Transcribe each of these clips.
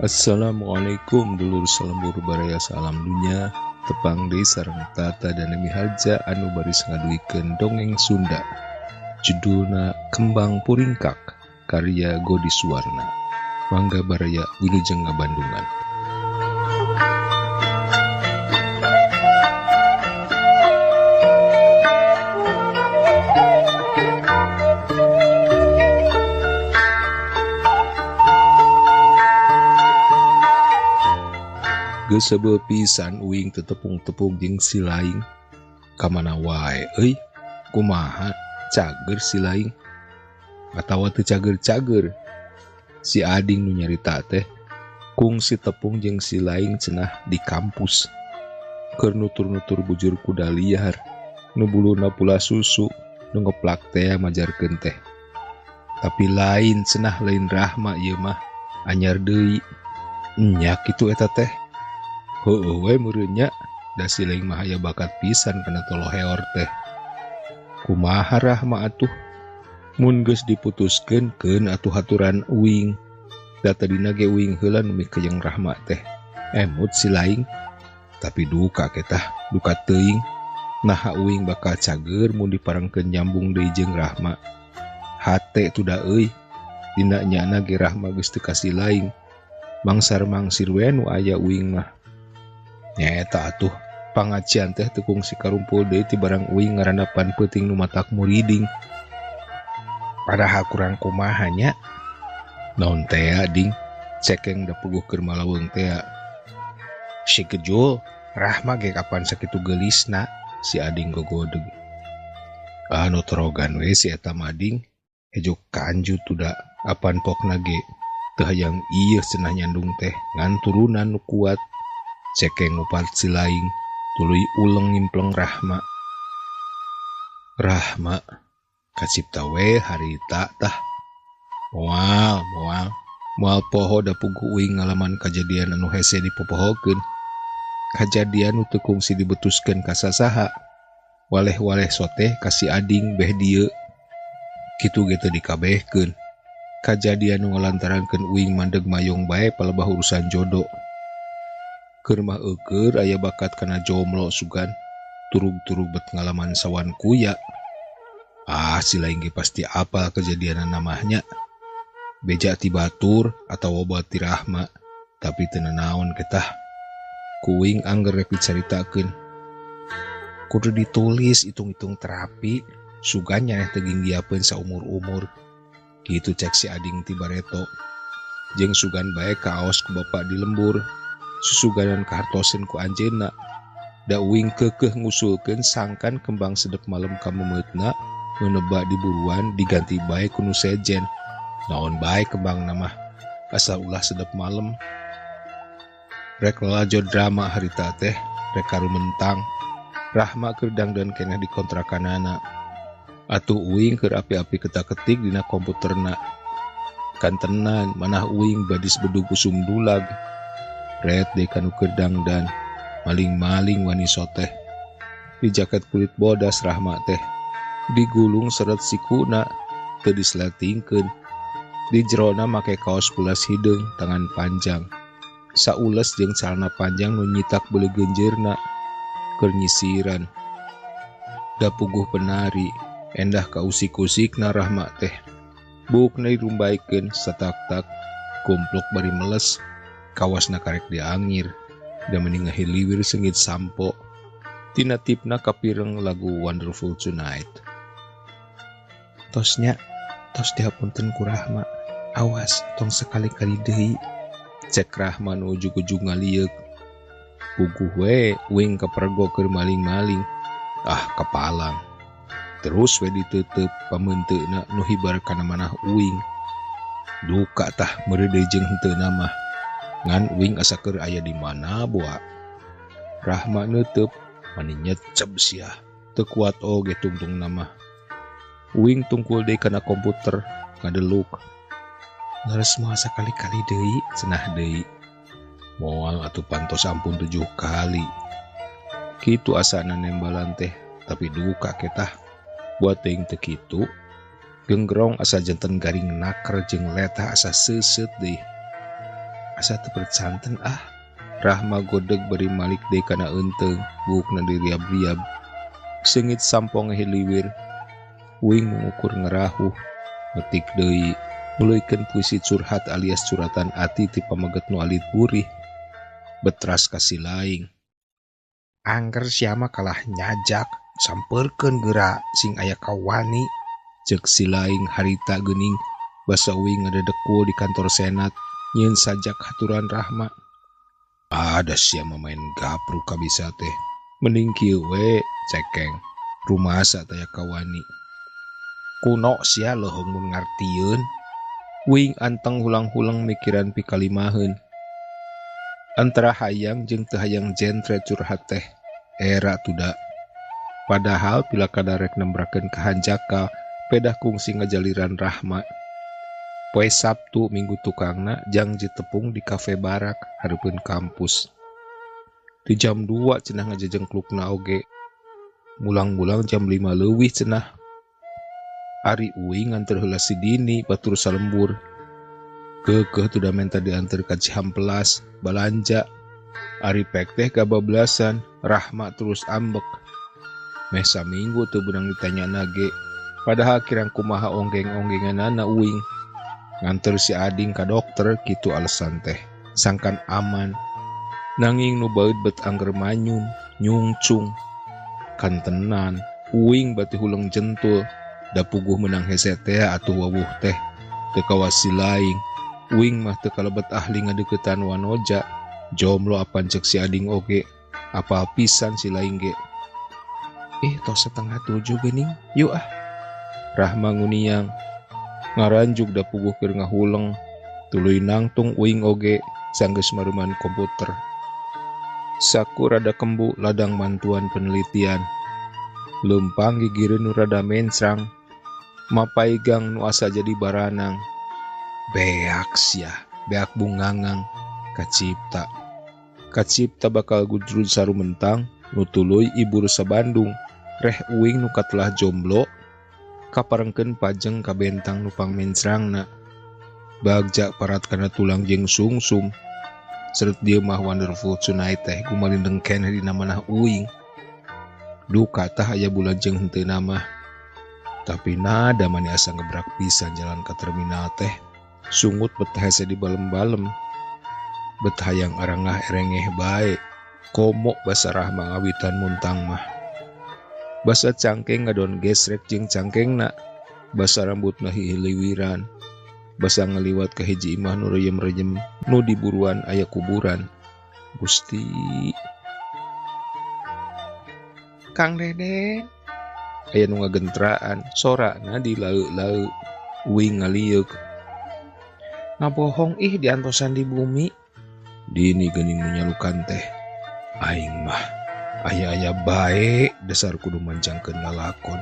Assalamualaikum dulur salembur baraya salam dunya tepang deui sareng Tata dan Nemi Harja anu baris ngaduikeun dongeng Sunda judulna Kembang Puringkak karya Godi Suwarna. Mangga baraya wilujeng ngabandungan. Geus seubeuh pisan uing teu tepung-tepung jeung si laing. Kamana wae euy? Kumaha cager si laing? Atawa teu cager-cager? Si ading nu nyarita teh kungsi tepung jeung si laing cenah di kampus. Keur nutur-nutur bujur kuda liar, nu buluna pula susu, nu ngeplak teh majarkeun teh. Tapi lain cenah lain Rahma ieu mah, anyar deui. Nya kitu eta teh. Heueuh we meureun nya, da si laing mah aya bakat pisan kana toloheor teh. Kumaha Rahma atuh? Mun geus diputuskeun keun atuh haturan uing. Da tadina ge uing heula nu mikeyeng Rahma teh. Emut si laing, tapi duka ketah, duka teuing. Naha uing bakal cager mun diparengkeun nyambung deui jeung Rahma. Hate tuda euy, dina nyana ge Rahma geus teu ka si laing. Mangsar mangsir we nu aya uing mah. Nyaeta atuh pangajian teh teu kungsi karumpul deui ti barang uing ngarandapan peuting nu matak muriding. Padahal kurang kumaha nya. Naon tea ding, cekeng da puguh keur malaweung tea. Si Gejul, Rahma ge kapan sakitu geulisna, si ading gogodeg. Anu torogan we si eta mading, hejo kanju tuda apan pokna ge. Teu hayang ieu cenah nyandung teh ngan turunan nu kuat. Cekeng ngupat si laing, tuluy uleng ngimpleng Rahma. Rahma, kacipta we harita tah. Moal, moal, moal poho da puguh uing ngalaman kajadian anu hese dipopohokeun. Kajadian nu teu kungsi dibetuskeun ka sasaha. Waleh-waleh soteh ka si ading beh dieu. Kitu ge teu dikabehkeun. Kajadian nu ngalantarankeun uing mandeg mayong bae palebah urusan jodoh. Keur mah eueur aya bakat kana jomblo sugan, turug-turug bet ngalaman sawan kuya. Ah, si laing ge pasti apal kejadianana mah nya. Beja ti batur atawa obat ti Rahma, tapi teu nanaon ketah. Kuing angger rek dicaritakeun. Kudu ditulis hitung-hitung terapi, sugan nyaneh teu ginggiapeun saumur-umur. Kitu cek si ading ti bareto. Jeung sugan bae kaos ku bapak di lembur. Susuganan kahartoseun ku anjeunna. Da uing keukeuh ngusulkeun sangkan kembang sedep malem ka memeutna nu neba di buruan diganti bae ku nu sejen. Naon bae kembangna mah asal ulah sedep malem. Rek lalajo drama harita teh rek karumentang. Rahma keur dangdan keneh di kontrakanana. Atuh uing keur api-api ketak-ketik dina komputerna. Kantenan manah uing badis bedug usum dulag. Red deui kanu keur dangdan, maling-maling wani soteh. Di jaket kulit bodas Rahma teh, digulung seret sikuna, teu disletingkeun. Di jerona make kaos pulas hideung tangan panjang. Saules jeung calana panjang nu nyitak beuli genjeurna keur nyisiran. Da puguh penari, endah ka usik-usikna Rahma teh. Buukna dirumbaikeun satak-tak, kumpluk bari meles. Kawasna karek diangir, da meni ngahiliwir seungit sampo. Tina tipna kapireng lagu Wonderful Tonight. Tosnya, tos dihapunten ku Rahma. Awas, tong sekali-kali deui. Cek Rahma nu ujug-ujug ngalieuk. Puguh we, uing kapergo keur maling-maling. Ah, kapalang. Terus we diteuteup pameunteuna nu hibar kana manah uing. Duka tah meureudeuy jeung henteuna mah. Ngan uing asa keur aya di mana boa. Rahma neuteub, mani nyeceb sia. Teu kuat oge tungtungna mah. Uing tungkul deui kana komputer, ngadeluk. Leres moal sakali-kali deui, cenah deui. Moal atuh pantos ampun 7 kali. Kitu asana nembalan teh, tapi duka ketah. Buat teuing teu kitu, genggerong asa janten garing naker jeung letah asa seuseut deui. Asa teu percanten ah. Rahma godeg bari malik deui kana eunteung, buukna diriab-riab. Seungit sampong hiliwir. Uing mengukur ngerahuh, ngetik deui, nuluykeun puisi curhat alias curhatan ati ti pameget nu alit burih. Betras ka si laing. Angger sia mah kalah nyajak, sampeurkeun geura sing aya kawani. Ceuk si laing harita geuning basa uing ngadedekul di kantor senat nyieun sajak haturan Rahma. Ada sia mah main gapruk kabisa teh. Mending kieu we cekeng. Rumasa taya kawani. Kuno sia leuheung mun ngartieun. Uing anteng hulang-huleng mikiran pikalimaheun. Antara hayang jeung teu hayang jentre curhat teh era tuda. Padahal pila kadarek nembrakeun ka hanjakal pedah kungsi ngajaliran Rahma. Poe Sabtu minggu tukangna jang tepung di kafe barak hareupeun kampus. Di jam 2 cenah ngajejengklukna oge. Mulang-mulang jam 5 leuwih cenah. Ari uing nganter heula si Dini batur salembur. Keukeuh tuda menta dianter ka Cihampelas balanja. Ari pek teh kabablasan, Rahma terus ambek. Meh saminggu teu beunang ditanyana ge. Padahal kirang kumaha onggeng-onggenganana uing. Nganter si Ading ka dokter kitu alasan teh. Sangkan aman. Nanging nu baeud bet angger manyun, nyungcung. Kantenan, uing bati huleng jentul. Da puguh menang hese teh atuh wawuh teh. Teu kawasi laing. Uing mah teu kalebet ahli ngadeuketan wanoja. Jomblo apan ceuk si Ading oge. Apal pisan si laing ge. Tos 6:30 geuning. Yuk ah. Rahma nguniang. Ngaranjuk da puguh keur ngahuleng. Tuluy nangtung uing oge sanggeus maruman komputer. Saku rada kembu ladang mantuan penelitian. Leumpang gigireun nu rada mencrang. Mapaigang nu asa jadi baranang. Beak sia, beak bungangang. Kacipta. Kacipta bakal gujrud sarumentang nu tuluy ibur sa Bandung. Reh uing nu katelah jomblo kaparengkeun pajeng ka bentang nu pangmencrangna. Bagja parat kana tulang jeung sungsum. Seret dieu mah wonderful tonight teh gumalindeng keneh dina manah uing. Duka tah aya bulan jeung henteu mah. Tapi nada mani asa ngebrak pisan jalan ka terminal teh. Sungut bet hese di balem-balem. Bet hayang arangah erengeh bae. Komo basa Rahma ngawitan muntang mah. Basa cangkeng ngadon gesrek jeung cangkengna. Basa rambutna hihiliwiran. Basa ngaliwat ka hiji imah nu reyem-reyem nu diburuan aya kuburan. Gusti. Kang Deden. Aya nu ngagentraan, sorana dilaeuk-laeuk. Uing ngalieuk. Ngabohong ih diantosan di bumi. Dini geuning nu nyalukan teh. Aing mah aya-aya bae dasar kudu manjangkeun lalakon.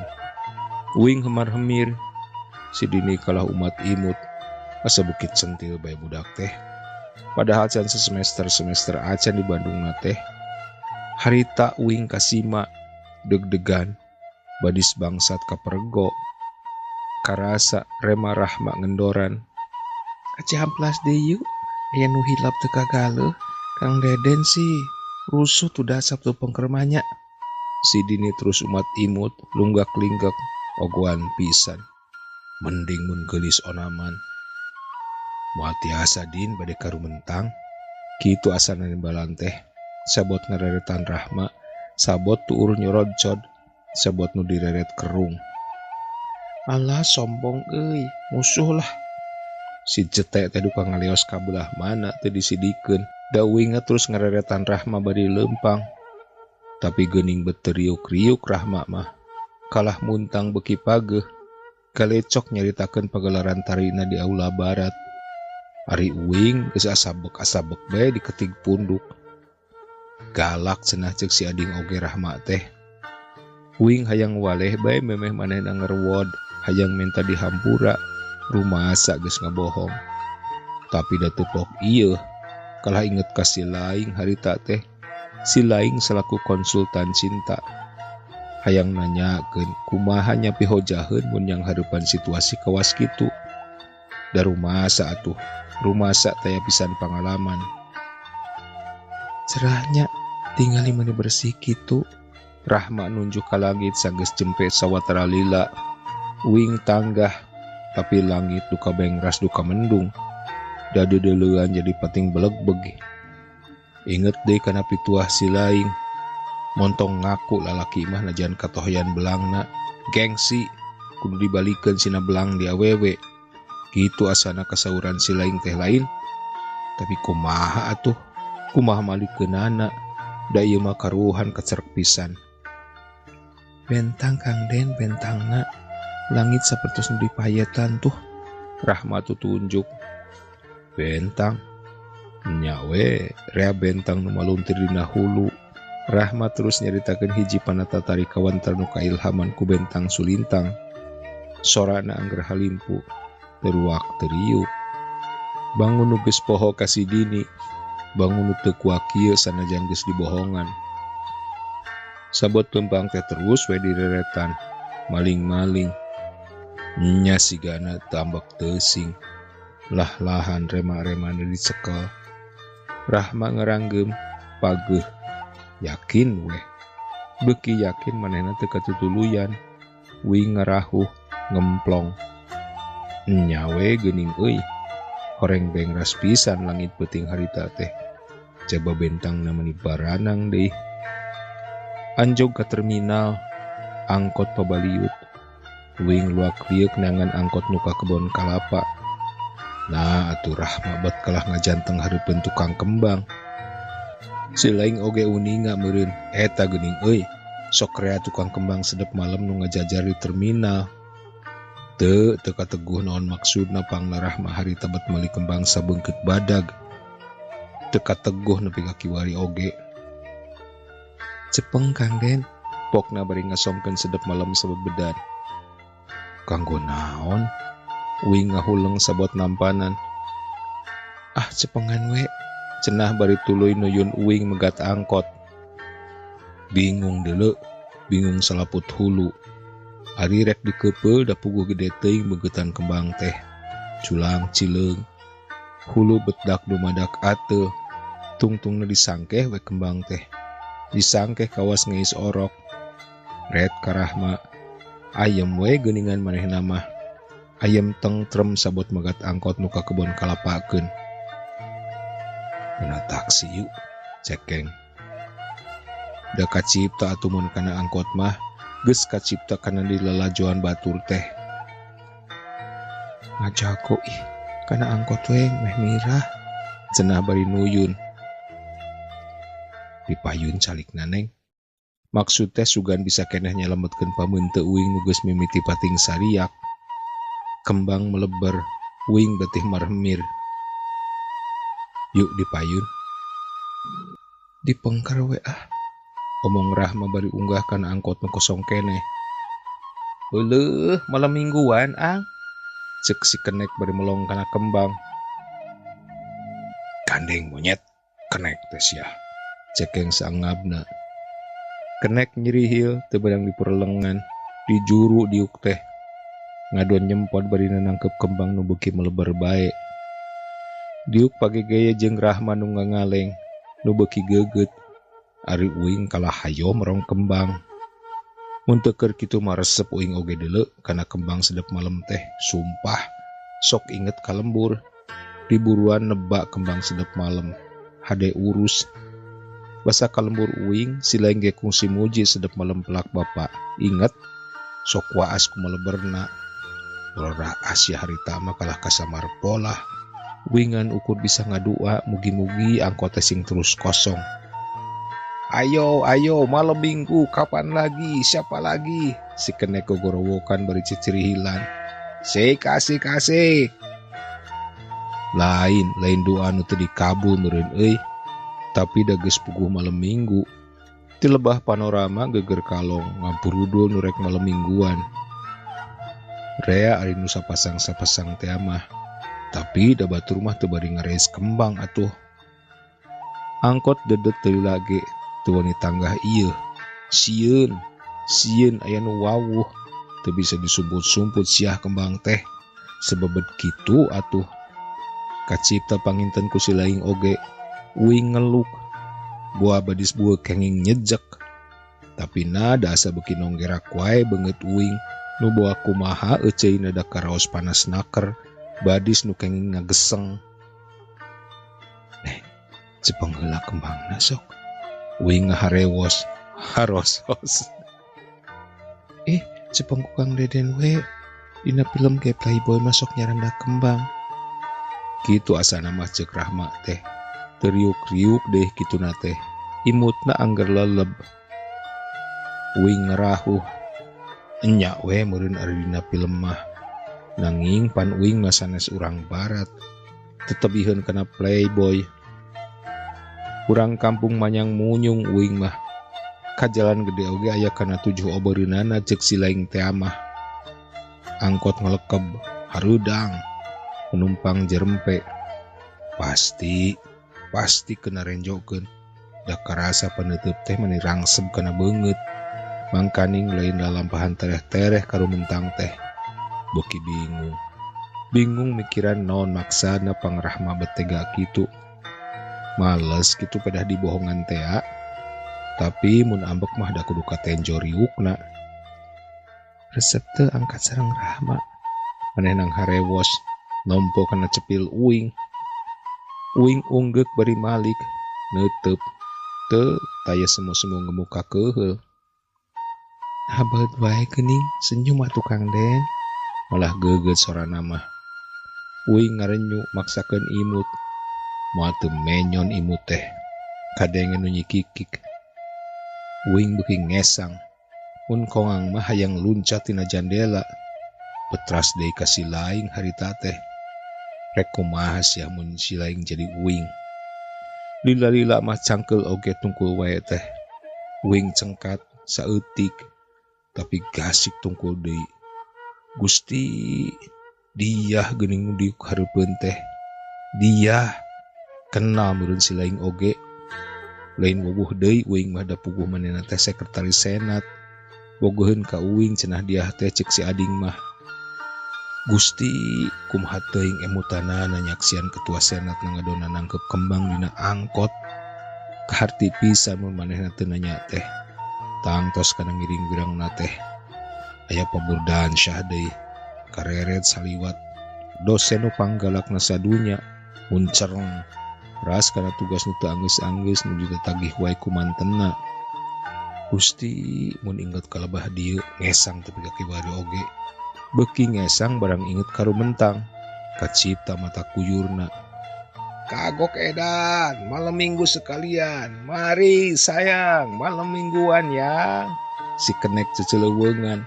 Uing hemar-hemir. Si Dini kalah umat imut. Asa bukit centil bae budak teh. Padahal can semester-semester acan di Bandung na teh. Harita uing kasima deg-degan badis bangsat kapergo. Karasa rema Rahma ngendoran. Ka Cihampelas deui yuk. Aya nu hilap teu kagaleuh. Kang Deden sih rusuh tuh Sabtu pengkermanya. Si Dini terus umat imut lunggak-linggak ogoan pisan. Mending mun geulis onaman. Moal tiasa Din bade karumentang. Kitu asana nimbalan teh. Sabot ngareretan Rahma, sabot tuur nyorodcod, sabot nu direret kerung. Alah sombong euy, musuh lah. Si cetek teh duka ngalios ka belah mana teu disidikeun. Da uingna terus ngareretan Rahma bari leumpang. Tapi geuning bet riuk-riuk Rahma mah. Kalah muntang beuki pageuh. Kalecok nyaritakeun pagelaran tarina di aula barat. Ari uing geus asabek-asabek bae diketig punduk. Galak cenah ceuk si Ading oge Rahma teh. Uing hayang waleh bae memeh manehna ngerwod, hayang minta dihampura, rumasa geus ngabohong. Tapi da teu pok ieu, kalah inget ka si laing harita teh. Si laing selaku konsultan cinta. Hayang nanyakeun kumaha nyapi hojaheun mun yang hareupan situasi kawas kitu. Da rumasa atuh Rumasa taya pisan pangalaman. Cerahnya tingali mani bersih kitu. Rahma nunjuk ka langit sanggeus jempe sawatara lila. Uing tanggah tapi langit duka bengras duka mendung. Dadedeleuan jadi pating belegbeg. Inget deui kana pituah si laing. Montong ngaku lalaki mah najan katohoyan belangna. Gengsi kudu dibalikeun sina belang di awewe. Kitu asana kasauran si laing teh lain. Tapi kumaha atuh? Kumaha malikeunana? Da ieu mah karuhan kacerek pisan. Bentang Kang Den, bentangna. Langit sapertos nu dipayetan tuh. Rahma tutunjuk. Bentang. Nya we, rea bentang nu maluntir dina hulu. Rahma terus nyaritakeun hiji panata tari kawantar nu kailhaman ku bentang sulintang. Sorana angger halimpu, teruak teriuk. Bangun nu geus poho ka si Dini, bangun nu teu kuak kieu sanajan geus dibohongan. Sabot lempang teh terus we direretan, maling-maling. Nya sigana tambak teusing, lah-lahan rema-remana dicekel. Rahma ngeranggem, pageuh. Yakin weh, beuki yakin manehna teu katutuluyan. Wing ngarahuh, ngemplong. Nya we geuning euy, horeng bengras pisan langit peuting harita teh. Coba bentangna meuni baranang deui. Anjog ka terminal, angkot pabaliut. Wing luak lieuk nangan angkot nu ka kebon kalapa. Nah atuh Rahma bat kalah ngajanteng hareupeun tukang kembang. Si laing oge uninga meureun, eta geuning euy, sok rea tukang kembang sedep malam nu ngajajar di terminal. Teu teu kateguh naon maksudna pangna Rahma harita bet meuli kembang sabeungkeut badag. Teu kateguh nepi ka kiwari oge. Cepeng Kang Den, pokna bari ngasongkeun sedep malam sabebedan. Kanggo naon? Uing ngahuleng sabot nampanan. Ah cepengan we. Cenah bari tuluy nuyun uing megat angkot. Bingung deuleu, bingung salaput hulu. Ari rek dikeupel da puguh gede teuing beungkeutan kembang teh. Culang cileung. Hulu bedak dumadak ateuh. Tungtungna disangkeh we kembang teh. Disangkeh kawas ngeis orok. Ret ka Rahma. Ayem we geuningan manehna mah. Ayem tengtrem sabot megat angkot nu ka kebon kalapakeun. Kana taksi yuk, cekeng. Da kacipta atuh mun kana angkot mah, geus kacipta kana dilalajoan batur teh. Ngajako ih, kana angkot we meh mirah, cenah bari nuyun. Dipayun calikna neng. Maksud teh sugan bisa keneh nyelametkeun pameunte uing nu geus mimiti pating sariak. Kembang meleber, uing betih maremir. Yuk dipayun. Dipengker we ah. Omong Rahma bari unggah kana angkot nu kosong keneh. Euleuh, malam mingguan ang. Cek si kenek bari melong kana kembang. Gandeng monyet, kenek teh sia. Cekeng saangabna. Kenek nyerihil teu beunang diperlengan, dijuru diuk teh. Ngadon nyempot bari nangkep kembang nu beuki meleber bae. Diuk pagegeye jeung Rahma nu ngangaleng, nu beuki geugeut. Ari uing kalah hayo merong kembang. Mun teu keur kitu mah resep uing oge deuleu kana kembang sedep malem teh. Sumpah, sok inget ka lembur. Diburuan nebak kembang sedep malem. Hade urus. Basa ka lembur uing, si laing ge kungsi muji sedep malem pelak bapa. Inget, sok waas ku meleberna. Ulah raas ya harita mah kalah kasamar polah. Wingan ukur bisa ngadua, mugi-mugi angkot teh sing terus kosong. Ayo, ayo, malam minggu, kapan lagi, siapa lagi? Si kenek gogorowokan bari cicirihilan. Sik, asik, asik. Lain, lain doa nu teu dikabul meureun euy. Tapi da geus puguh malam minggu. Ti lebah panorama geger kalong, ngampurudul nu rek malam mingguan. Rea ari nu sapasang-sapasang teh mah. Tapi da batur mah teu bari ngareis kembang atuh. Angkot dedet teu lage, teu wani tanggah ieu. Sieun, sieun aya nu wawuh, teu bisa disumput-sumput siah kembang teh. Sebebet kitu atuh. Kacipta panginten ku si laing oge. Uing ngeluk. Buah badis buah kenging nyejek. Tapi nada asa beuki nonggerak wae beungeut uing. Nu boa kumaha euceuna da karaos panas naker. Badis nu kenging ngageseng. Cepeng heula kembangna sok. Uing ngaharewos, harosos. Cepeng ku Kang Deden we. Dina film ge Playboy masuk nyaranda kembang. Kitu asana mah ceuk Rahma teh. Teriuk-riuk deh kituna teh. Imutna angger leleb. Uing ngerahuh. Enya we meureun ari dina film mah. Nanging pan uing mah sanes urang barat. Tetebiheun kana Playboy. Urang kampung manyang munyung uing mah. Ka jalan gede oge aya kana 7 obereunana ceuk si laing teh mah. Angkot ngelekeb, harudang, penumpang jerempe. Pasti, pasti kena renjokeun. Da karasa penutup teh meni rangsep kana beungeut. Mangkaning lain lalampahan tereh-tereh karumentang teh. Beuki bingung. Bingung mikiran naon maksana pangrahma betega kitu. Males kitu pedah dibohongan tea. Tapi mun ambek mah da kudu katenjo riukna. Resep teu angkat sareng Rahma. Manehna harewos nompo kana cepil uing. Uing unggeuk bari malik neuteub teu taya semu-semu ngemuka keuheul. Habeut wae geuning senyum atuh Kang Den. Malah geugeut sorana mah. Uing ngarenyu maksakeun imut. Moal teu menyon imut teh. Kadenge nu nyikikik. Uing beuki ngesang. Mun kongang mah hayang luncat tina jandela. Petras deui ka si laing harita teh. Rek kumaha sia mun si laing jadi uing. Lila-lila mah cangkeul oge tungkul wae teh. Uing cengkat saeutik tapi gasik tungkul deui. Gusti diah geuning di hareupeun teh. Diah kenal meureun si laing oge. Lain wubuh deui uing mah da puguh manehna teh sekretaris senat. Bogoheun ka uing cenah diah teh ceuk si ading mah. Gusti kumaha teuing emutanana nyaksian ketua senat ngadona nangkep kembang dina angkot. Kaharti pisan mun manehna teu nanya teh. Tangtos kana ngiring wirangna teh. Aya paburdansyah deui. Kareret saliwat. Dosen nu panggalakna sadunya mun cereng. Ras kana tugas nu teu anggeus-anggeus nu ditatagih wae ku mantenna. Gusti mun inget kalebah dieu ngesang tepi ka kiwari oge. Beuki ngesang barang inget karumentang. Kacipta mata kuyurna. Kagok edan, malam minggu sekalian. Mari sayang, malam mingguan ya. Si kenek ceceleuweungan.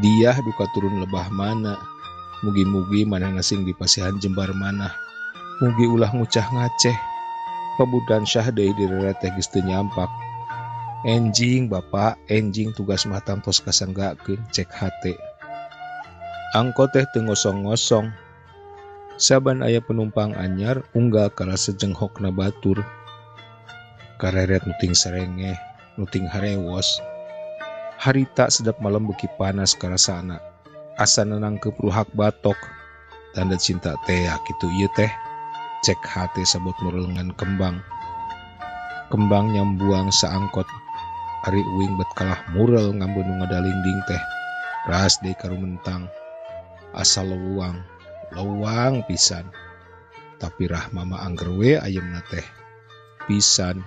Diah duka turun lebah mana. Mugi-mugi manehna sing dipasihan jembar manah. Mugi ulah ngucah ngaceh. Pabudansyah deui direret teh geus teu nyampak. Enjing bapak, enjing tugas mah tangtos kasanggakeun cek hate. Angkot teh teu ngosong-ngosong. Saban aya penumpang anyar unggal kala sejenghokna batur. Kareret nuting serengeh, nuting harewos. Harita sedap malam beuki panas karasana. Asana nangkep ruhak batok. Tanda cinta teh kitu ieu teh. Cek hate sabot murelengan kembang. Kembang nyambuang saangkot. Ari uing bet kalah murel ngambeun nu ngadalingding teh. Ras deui karumentang. Asal leuwang, leuwang pisan. Tapi Rahma mah angger we ayeuna teh. Pisan.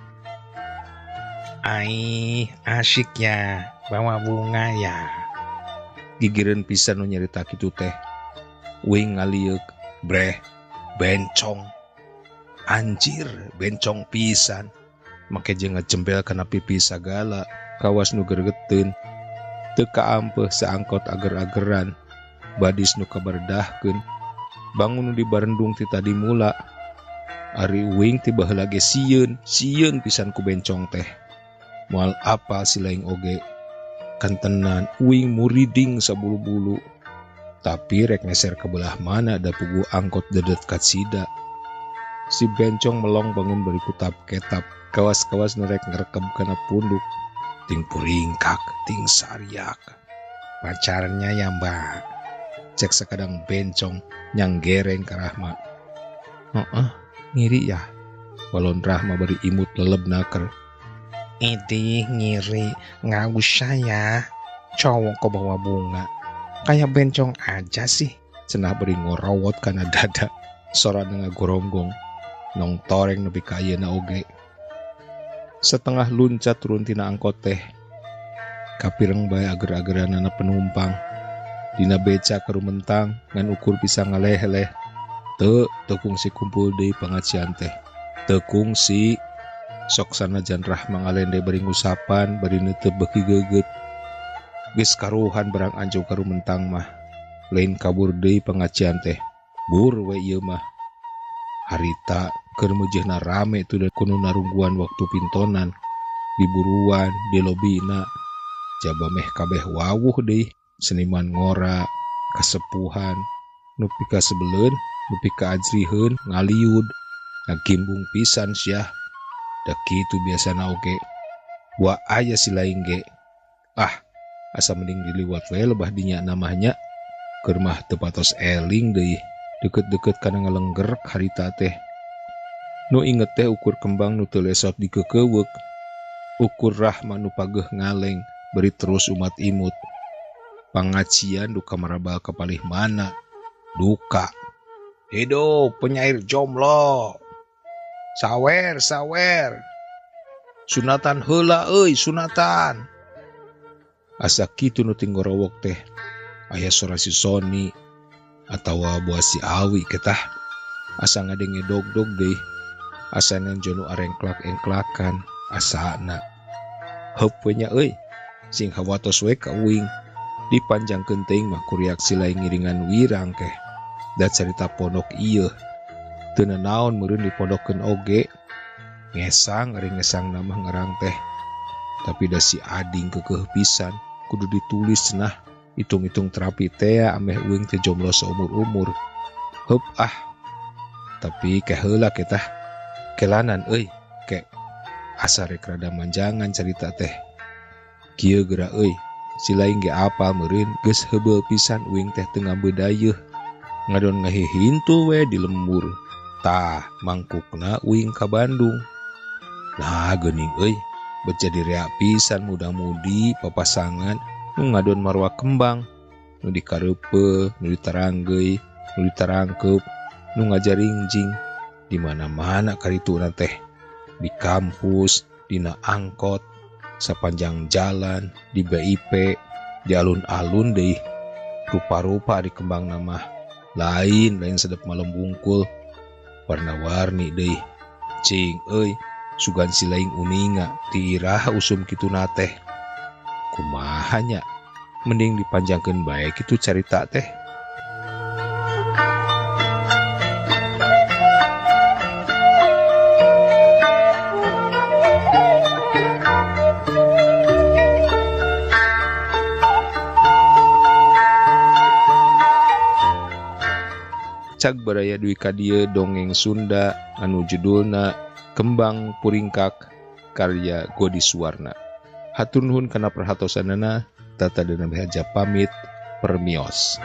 Aih, asyik ya, bawa bunga ya. Gigireun pisan nu nyarita kitu teh. Uing ngalieuk, breh, bencong. Anjir, bencong pisan. Make jeung ngajempel kana pipi sagala, kawas nu gergeteun. Teu kaampeuh saangkot ager-ageran. Badis nu kabardahkeun. Bangun nu dibarendung ti tadi mula. Ari uing ti baheula ge sieun, sieun pisan ku bencong teh. Moal apa si laing oge. Kantenan uing muriding sabulu-bulu. Tapi rek ngeser ke belah mana da puguh angkot dedet katsida. Si bencong melong bangun bari kutap ketap. Kawas-kawas nu rek ngerekeb kana punduk. Ting puringkak, ting sariak. Pacarnya ya mbak. Cek sakadang bencong nyang gereng ka Rahma. Heeh, ngiri ya. Walon Rahma bari imut leleb naker. Idih ngiri, nggak usah ya. Cowok kok bawa bunga. Kayak bencong aja sih. Cenah bari ngorowot kana dada. Sorana ngagoronggong. Nong toreng nepi ka ayeuna oge. Setengah luncat turun tina angkot teh. Kapireng bae ager-ageranana penumpang. Dina beca karumentang ngan ukur bisa ngaleh-leh. Teu kungsi kumpul deui pangajian teh. Teu kungsi sok sanajan Rahma ngalende bari ngusapan bari neuteup beuki geugeut. Geus karuhan barang anjog karumentang mah. Lain kabur deui pangajian teh. Bur we ieu mah. Harita keur meujeuhna rame tuh kudu narungguan waktu pintonan. Diburuan di lobina. Jaba meh kabeh wawuh deui. Seniman ngora, kasepuhan, nu pika sebeleun, nu pika ajriheun, ngaliud. Ngagimbung pisan sia. Da kitu biasana oge. Wa aya si lain ge. Ah, asa mending diliwat we lebah dinya namanya. Keur mah teu patos eling deui. Deket-deket kana ngalengger harita teh. Nu inget teh ukur kembang nu teu lesot dikeukeuweuk. Ukur Rahma nu pageuh ngaleng beri terus umat imut. Pangajian duka marabal ka palih mana? Duka. Hidup penyair jomblo. Sawer, sawer. Sunatan heula euy, sunatan. Asa kitu nu tinggorowok teh. Aya sora si Sony atawa buah si Awi ketah. Asa ngadenge dog-dog deui. Asa nenjo nu arengklak-engklakan asana. Heup we nya euy. Sing hawatos we ka uing. Dipanjangkeun teuing mah ku reaksi lain ngiringan wirang keh. Da carita pondok ieu. Teu nanaon meureun dipondokkeun oge. Ngesang ari ngesang mah ngarang teh. Tapi da si ading keukeuh pisan kudu ditulis cenah. Hitung-hitung terapi teh ameh uing teh jomblo saumur-umur. Heup ah. Tapi ke heula ketah. Kelanan euy, ke asa rek rada manjangan carita teh. Kieu geura euy, si lain ge apal meureun geus heubeul pisan uing teh teu ngabedayeuh. Ngadon ngahihintul we di lembur. Tah, mangkukna uing ka Bandung. Nah, geuning euy, bet jadi rea pisan muda-mudi papasangan nu ngadon marwa kembang, nu dikareupeul, nu ditaranggeuy, nu ditarangkeup, nu ngajaringjing di mana-mana karituna teh. Di kampus, dina angkot, sapanjang jalan, di BIP, di alun-alun deui. Rupa-rupa di kembang mah. Lain sedep malam bungkul. Warna-warni deui. Cing euy, sugan si lain uninga ti iraha usum kituna teh. Kumaha nya? Mending dipanjangkeun bae kitu carita teh. Cag baraya duwi ka dieu dongeng Sunda anu judulna Kembang Puringkak karya Godi Suwarna. Hatur nuhun kana perhatosanana, Tata Dana Behaja pamit, permios.